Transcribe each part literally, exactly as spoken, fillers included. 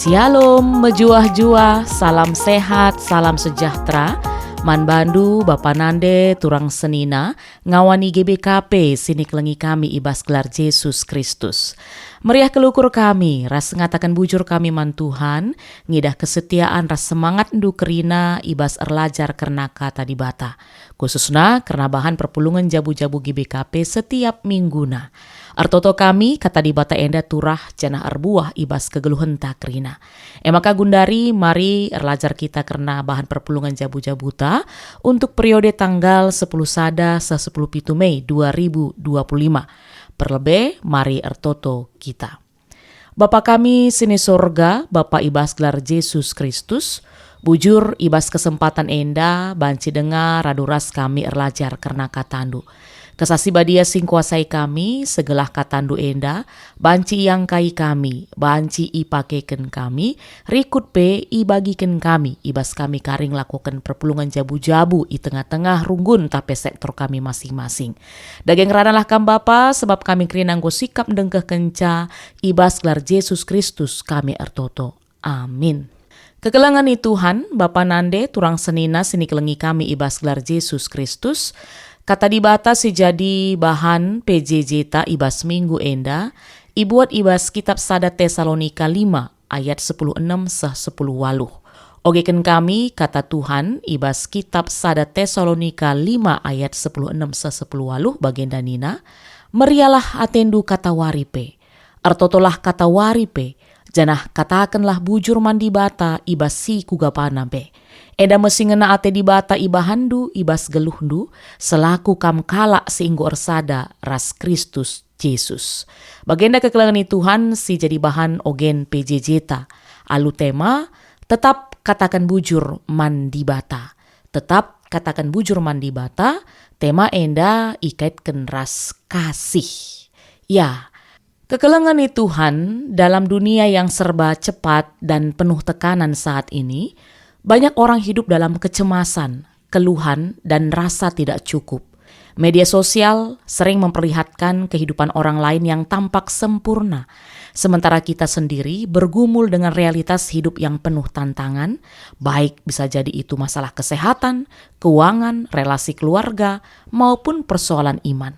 Shalom, mejuah-juah, salam sehat, salam sejahtera. Man bandu, bapa nande, turang senina, ngawani G B K P, si nikelengi kami i bas gelar Jesus Kristus. Meriah kelukur kami, ras ngataken bujur kami man Tuhan, ngidah kesetiaan ras semangatndu kerina i bas erlajar kerna Kata Dibata, khususna kerna bahan perpulungen jabu-jabu G B K P setiap mingguna. Ertoto kami Kata Dibata enda turah janah erbuah i bas kegeluhenta kerina. E maka gundari mari erlajar kita kerna bahan perpulungen jabu-jabuta untuk periode tanggal sepuluh sada seh sepuluh pitu Mei dua ribu dua puluh lima. Perlebe mari ertoto kita. Bapa kami si ni sorga, Bapa i bas gelar Jesus Kristus, bujur i bas kesempatan enda banci denga radu ras kami erlajar kerna KataNdu. Kesah Si Badia si ngkuasai kami, segelah KataNdu enda, banci iangkai kami, banci ipakeken kami, rikut pe ibagiken kami, i bas kami kari ngelakoken perpulungen jabu-jabu i tengah-tengah runggun tape sektor kami masing-masing. Dage ngeranalah Kam Bapa, sebab kami kerina enggo sikap ndengkehkenca, i bas gelar Jesus Kristus kami ertoto. Amin. Kekelengen i Tuhan, bapa nande, turang senina si nikelengi kami i bas gelar Jesus Kristus, Kata Dibata si jadi bahan P J J-ta i bas minggu enda, ibuat i bas kitab sada Tesalonika lima ayat sepuluh enem seh sepuluh waluh. Ogeken kami kata Tuhan i bas kitab sada Tesalonika lima ayat sepuluh enem seh sepuluh waluh bagenda nina, "Meriahlah atendu katawari pe. Ertotolah katawari pe, janah katakenlah bujur man Dibata i bas si kuga pana pe. Enda me si ngena ate Dibata ibahanndu i bas geluhndu, selaku kam kalak si enggo ersada ras Kristus Jesus." Bagenda kekelengen i Tuhan si jadi bahan ogen P J J-ta, alu tema, "Tetap kataken bujur man Dibata." Tetap kataken bujur man Dibata, tema enda ikaitken ras kasih. Ya, kekelengen i Tuhan, dalam dunia yang serba cepat dan penuh tekanan saat ini, banyak orang hidup dalam kecemasan, keluhan, dan rasa tidak cukup. Media sosial sering memperlihatkan kehidupan orang lain yang tampak sempurna, sementara kita sendiri bergumul dengan realitas hidup yang penuh tantangan, baik bisa jadi itu masalah kesehatan, keuangan, relasi keluarga, maupun persoalan iman.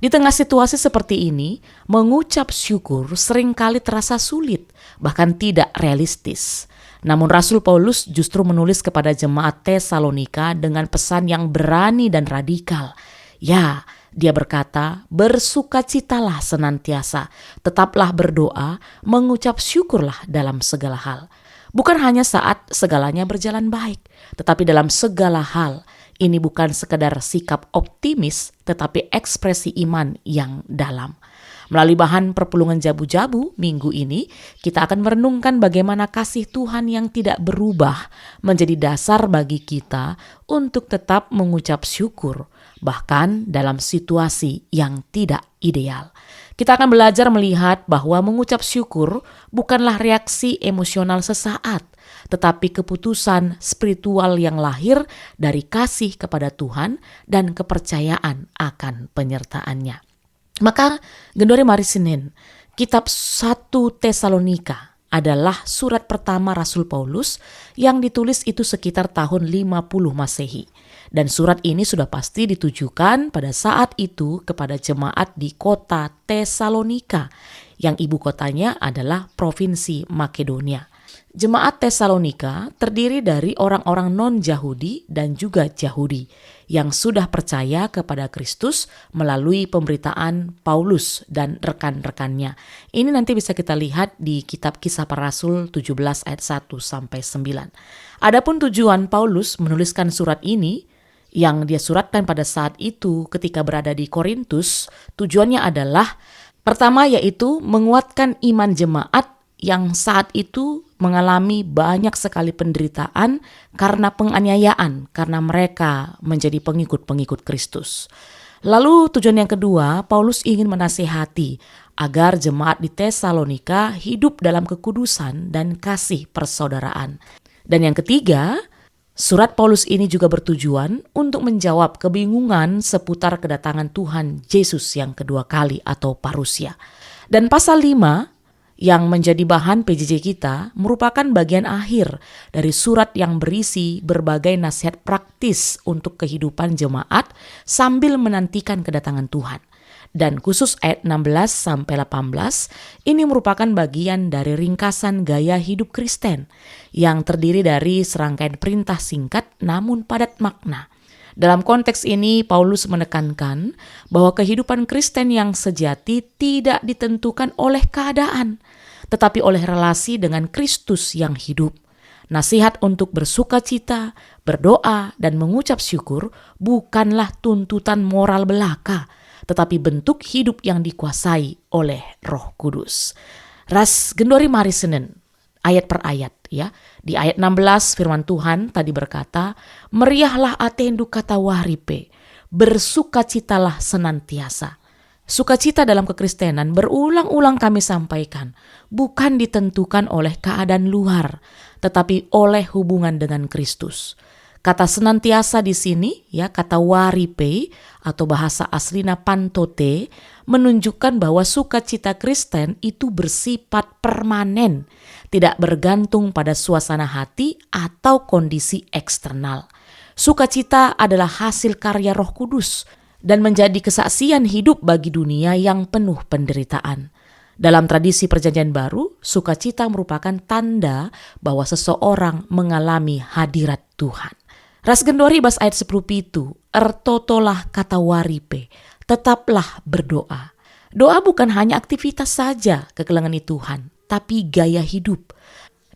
Di tengah situasi seperti ini, mengucap syukur seringkali terasa sulit, bahkan tidak realistis. Namun Rasul Paulus justru menulis kepada jemaat Tesalonika dengan pesan yang berani dan radikal. Ya, dia berkata, "Bersukacitalah senantiasa, tetaplah berdoa, mengucap syukurlah dalam segala hal." Bukan hanya saat segalanya berjalan baik, tetapi dalam segala hal. Ini bukan sekedar sikap optimis, tetapi ekspresi iman yang dalam. Melalui bahan perpulungen jabu-jabu minggu ini, kita akan merenungkan bagaimana kasih Tuhan yang tidak berubah menjadi dasar bagi kita untuk tetap mengucap syukur, bahkan dalam situasi yang tidak ideal. Kita akan belajar melihat bahwa mengucap syukur bukanlah reaksi emosional sesaat, tetapi keputusan spiritual yang lahir dari kasih kepada Tuhan dan kepercayaan akan penyertaan-Nya. Maka, genduari mari sinen, kitab satu Tesalonika adalah surat pertama Rasul Paulus yang ditulis itu sekitar tahun lima puluh Masehi. Dan surat ini sudah pasti ditujukan pada saat itu kepada jemaat di kota Tesalonika, yang ibu kotanya adalah Provinsi Makedonia. Jemaat Tesalonika terdiri dari orang-orang non-Jahudi dan juga Jahudi yang sudah percaya kepada Kristus melalui pemberitaan Paulus dan rekan-rekannya. Ini nanti bisa kita lihat di kitab Kisah Para Rasul tujuh belas ayat satu sampai sembilan. Adapun tujuan Paulus menuliskan surat ini, yang dia suratkan pada saat itu ketika berada di Korintus, tujuannya adalah, pertama, yaitu menguatkan iman jemaat yang saat itu mengalami banyak sekali penderitaan karena penganiayaan, karena mereka menjadi pengikut-pengikut Kristus. Lalu tujuan yang kedua, Paulus ingin menasihati agar jemaat di Tesalonika hidup dalam kekudusan dan kasih persaudaraan. Dan yang ketiga, surat Paulus ini juga bertujuan untuk menjawab kebingungan seputar kedatangan Tuhan Yesus yang kedua kali atau parusia. Dan pasal lima, yang menjadi bahan P J J kita merupakan bagian akhir dari surat yang berisi berbagai nasihat praktis untuk kehidupan jemaat sambil menantikan kedatangan Tuhan. Dan khusus ayat enam belas sampai delapan belas, ini merupakan bagian dari ringkasan gaya hidup Kristen yang terdiri dari serangkaian perintah singkat namun padat makna. Dalam konteks ini, Paulus menekankan bahwa kehidupan Kristen yang sejati tidak ditentukan oleh keadaan, tetapi oleh relasi dengan Kristus yang hidup. Nasihat untuk bersukacita, berdoa, dan mengucap syukur bukanlah tuntutan moral belaka, tetapi bentuk hidup yang dikuasai oleh Roh Kudus. Ras genduari mari senen, ayat per ayat, ya. Di ayat enam belas firman Tuhan tadi berkata, "Meriahlah atendu katawari pe, bersukacitalah senantiasa." Sukacita dalam kekristenan berulang-ulang kami sampaikan, bukan ditentukan oleh keadaan luar, tetapi oleh hubungan dengan Kristus. Kata senantiasa di sini, ya, katawari pe, atau bahasa aslina pantote, menunjukkan bahwa sukacita Kristen itu bersifat permanen, tidak bergantung pada suasana hati atau kondisi eksternal. Sukacita adalah hasil karya Roh Kudus dan menjadi kesaksian hidup bagi dunia yang penuh penderitaan. Dalam tradisi Perjanjian Baru, sukacita merupakan tanda bahwa seseorang mengalami hadirat Tuhan. Ras genduari bas ayat sepuluh pitu, "Ertotolah katawari pe, tetaplah berdoa." Doa bukan hanya aktivitas saja kekelengen Tuhan, tapi gaya hidup.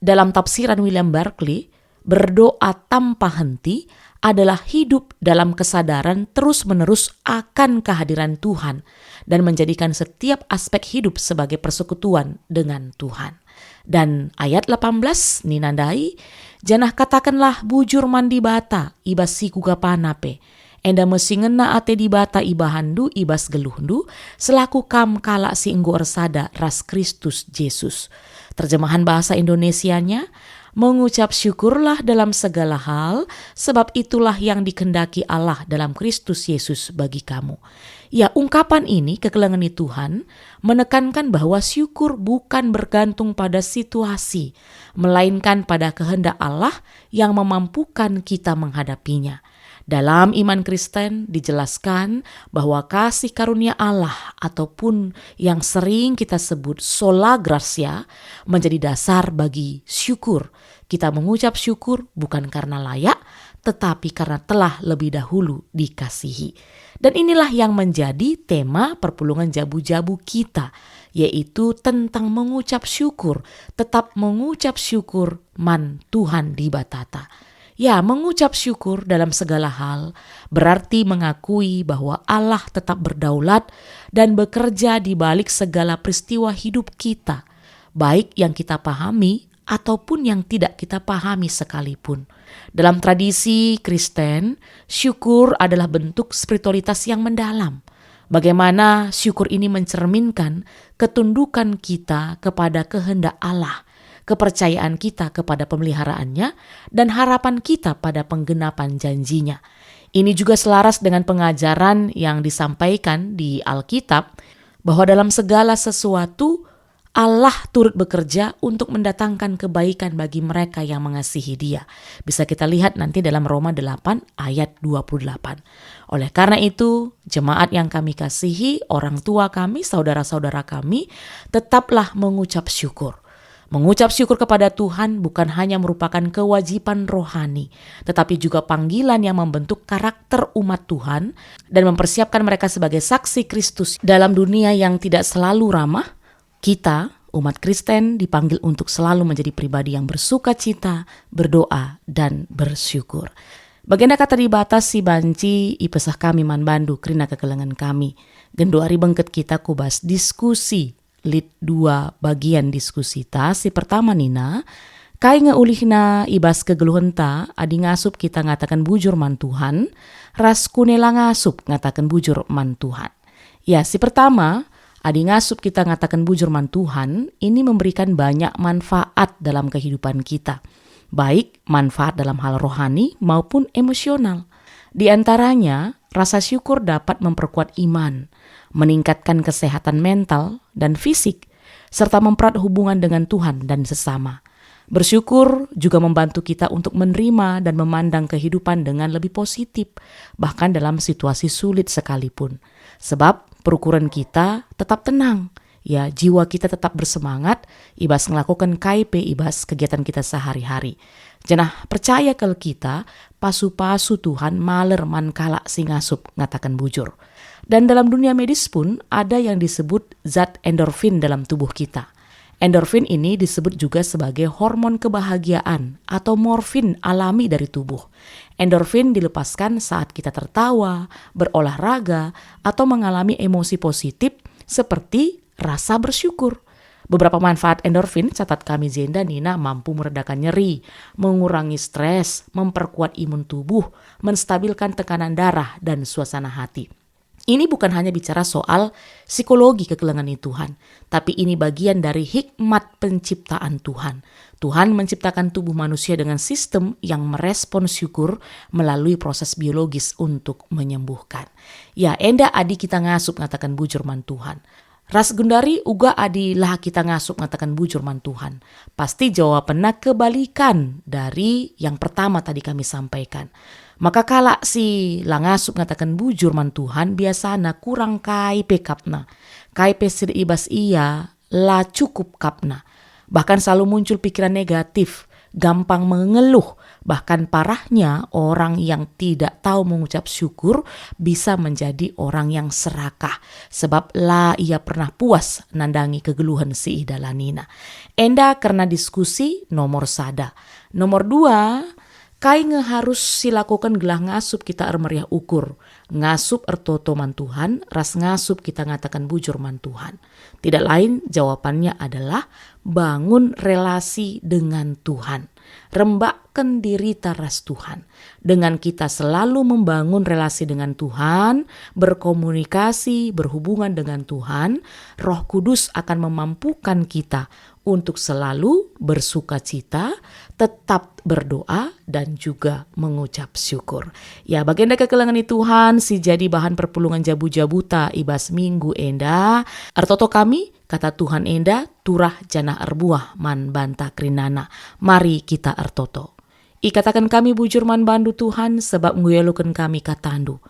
Dalam tafsiran William Barclay, berdoa tanpa henti adalah hidup dalam kesadaran terus-menerus akan kehadiran Tuhan dan menjadikan setiap aspek hidup sebagai persekutuan dengan Tuhan. Dan ayat delapan belas nina ndai, "Janah katakenlah bujur man Dibata i bas si kuga pana pe, enda me si ngena ate Dibata ibahanndu i bas geluhndu, selaku kam kalak si enggo ersada ras Kristus Jesus." Terjemahan bahasa Indonesianya, "Mengucap syukurlah dalam segala hal, sebab itulah yang dikehendaki Allah dalam Kristus Yesus bagi kamu." Ya, ungkapan ini, kekelengen Tuhan, menekankan bahwa syukur bukan bergantung pada situasi, melainkan pada kehendak Allah yang memampukan kita menghadapinya. Dalam iman Kristen dijelaskan bahwa kasih karunia Allah, ataupun yang sering kita sebut sola gratia, menjadi dasar bagi syukur. Kita mengucap syukur bukan karena layak, tetapi karena telah lebih dahulu dikasihi. Dan inilah yang menjadi tema perpulungen jabu-jabu kita, yaitu tentang mengucap syukur, tetap mengucap syukur man Tuhan Dibatata. Ya, mengucap syukur dalam segala hal berarti mengakui bahwa Allah tetap berdaulat dan bekerja di balik segala peristiwa hidup kita, baik yang kita pahami ataupun yang tidak kita pahami sekalipun. Dalam tradisi Kristen, syukur adalah bentuk spiritualitas yang mendalam. Bagaimana syukur ini mencerminkan ketundukan kita kepada kehendak Allah, kepercayaan kita kepada pemeliharaannya, dan harapan kita pada penggenapan janjinya. Ini juga selaras dengan pengajaran yang disampaikan di Alkitab, bahwa dalam segala sesuatu Allah turut bekerja untuk mendatangkan kebaikan bagi mereka yang mengasihi Dia. Bisa kita lihat nanti dalam Roma delapan ayat dua puluh delapan. Oleh karena itu, jemaat yang kami kasihi, orang tua kami, saudara-saudara kami, tetaplah mengucap syukur. Mengucap syukur kepada Tuhan bukan hanya merupakan kewajiban rohani, tetapi juga panggilan yang membentuk karakter umat Tuhan dan mempersiapkan mereka sebagai saksi Kristus dalam dunia yang tidak selalu ramah. Kita, umat Kristen, dipanggil untuk selalu menjadi pribadi yang bersuka cita, berdoa, dan bersyukur. Bagenda kata Dibata si banci ipeseh kami man bandu kerina kekelengen kami. Genduari bengket kita ku bas diskusi lit dua bagian diskusita. Si pertama nina, kai nge ulihna i bas kegeluhenta adi ngasup kita ngataken bujur man Tuhan, ras kune la ngasup ngataken bujur man Tuhan? Ya, si pertama, adi ngasup kita ngataken bujur man Tuhan, ini memberikan banyak manfaat dalam kehidupan kita, baik manfaat dalam hal rohani maupun emosional. Di antaranya, rasa syukur dapat memperkuat iman, meningkatkan kesehatan mental dan fisik, serta mempererat hubungan dengan Tuhan dan sesama. Bersyukur juga membantu kita untuk menerima dan memandang kehidupan dengan lebih positif, bahkan dalam situasi sulit sekalipun. Sebab perukuren kita tetap tenang, ya, jiwa kita tetap bersemangat, ibas ngelakoken kai pe ibas kegiatan kita sehari-hari. Janah percaya kal kita, pasu-pasu Tuhan maler man kalak si ngasup ngataken bujur. Dan dalam dunia medis pun ada yang disebut zat endorfin dalam tubuh kita. Endorfin ini disebut juga sebagai hormon kebahagiaan atau morfin alami dari tubuh. Endorfin dilepaskan saat kita tertawa, berolahraga, atau mengalami emosi positif seperti rasa bersyukur. Beberapa manfaat endorfin catat kami jenda nina mampu meredakan nyeri, mengurangi stres, memperkuat imun tubuh, menstabilkan tekanan darah dan suasana hati. Ini bukan hanya bicara soal psikologi kekelengen ni Tuhan, tapi ini bagian dari hikmat penciptaan Tuhan. Tuhan menciptakan tubuh manusia dengan sistem yang merespon syukur melalui proses biologis untuk menyembuhkan. Ya, enda adi kita ngasup ngataken bujur man Tuhan. Ras gundari uga adi la kita ngasup ngataken bujur man Tuhan. Pasti jawabanna kebalikan dari yang pertama tadi kami sampaikan. Maka kalak si la ngasup ngataken bujur man Tuhan biasana kurang kai pe kapna. Kai pe si ibas ia la cukup kapna. Bahkan selalu muncul pikiran negatif, gampang mengeluh, bahkan parahnya orang yang tidak tahu mengucap syukur bisa menjadi orang yang serakah, sebab la ia pernah puas nandangi kegeluhen si idalanina. Enda kerna diskusi nomor sada. Nomor dua, kai nge harus silakoken gelah ngasup kita ermeriah ukur, ngasup ertoto man Tuhan, ras ngasup kita ngataken bujur man Tuhan? Tidak lain, jawabannya adalah bangun relasi dengan Tuhan. Rembakken dirita ras Tuhan. Dengan kita selalu membangun relasi dengan Tuhan, berkomunikasi, berhubungan dengan Tuhan, Roh Kudus akan memampukan kita untuk selalu bersukacita, tetap berdoa, dan juga mengucap syukur. Ya, bagenda kekelengen ni Tuhan si jadi bahan perpulungen jabu-jabuta ibas minggu enda. Ertoto kami, kata Tuhan enda turah janah erbuah man banta kerinana. Mari kita ertoto. Ikataken kami bujur man bandu, Tuhan, sebab nggeluhken kami katandu.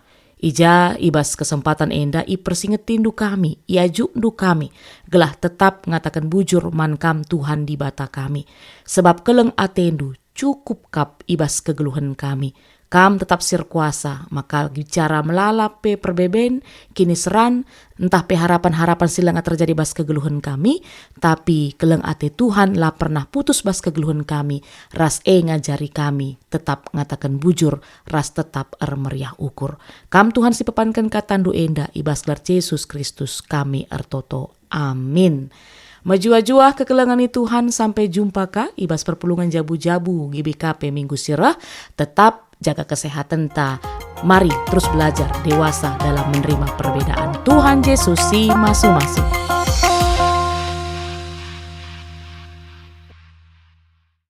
I ja i bas kesempatan enda ipersingetindu kami, iajukndu kami, gelah tetap ngataken bujur man Kam, Tuhan Dibata kami. Sebab keleng atendu cukup kap i bas kegeluhen kami. Kam tetap si erkuasa, maka bicara melala pe perbeben, kiniseran, ntah pe harapan-harapan si langa terjadi bas kegeluhen kami, tapi keleng ate Tuhan la pernah putus bas kegeluhen kami, ras e ngajari kami tetap ngataken bujur ras tetap ermeriah ukur. Kam Tuhan si pepanken katandu enda, i bas gelar Jesus Kristus kami ertoto. Amin. Mejuah-juah kekelengen ni Tuhan, sampai jumpa ka i bas perpulungen jabu-jabu G B K P minggu si reh. Tetap jaga kesehatenta. Mari terus belajar dewasa dalam menerima perbedaan. Tuhan Jesus si masu-masu.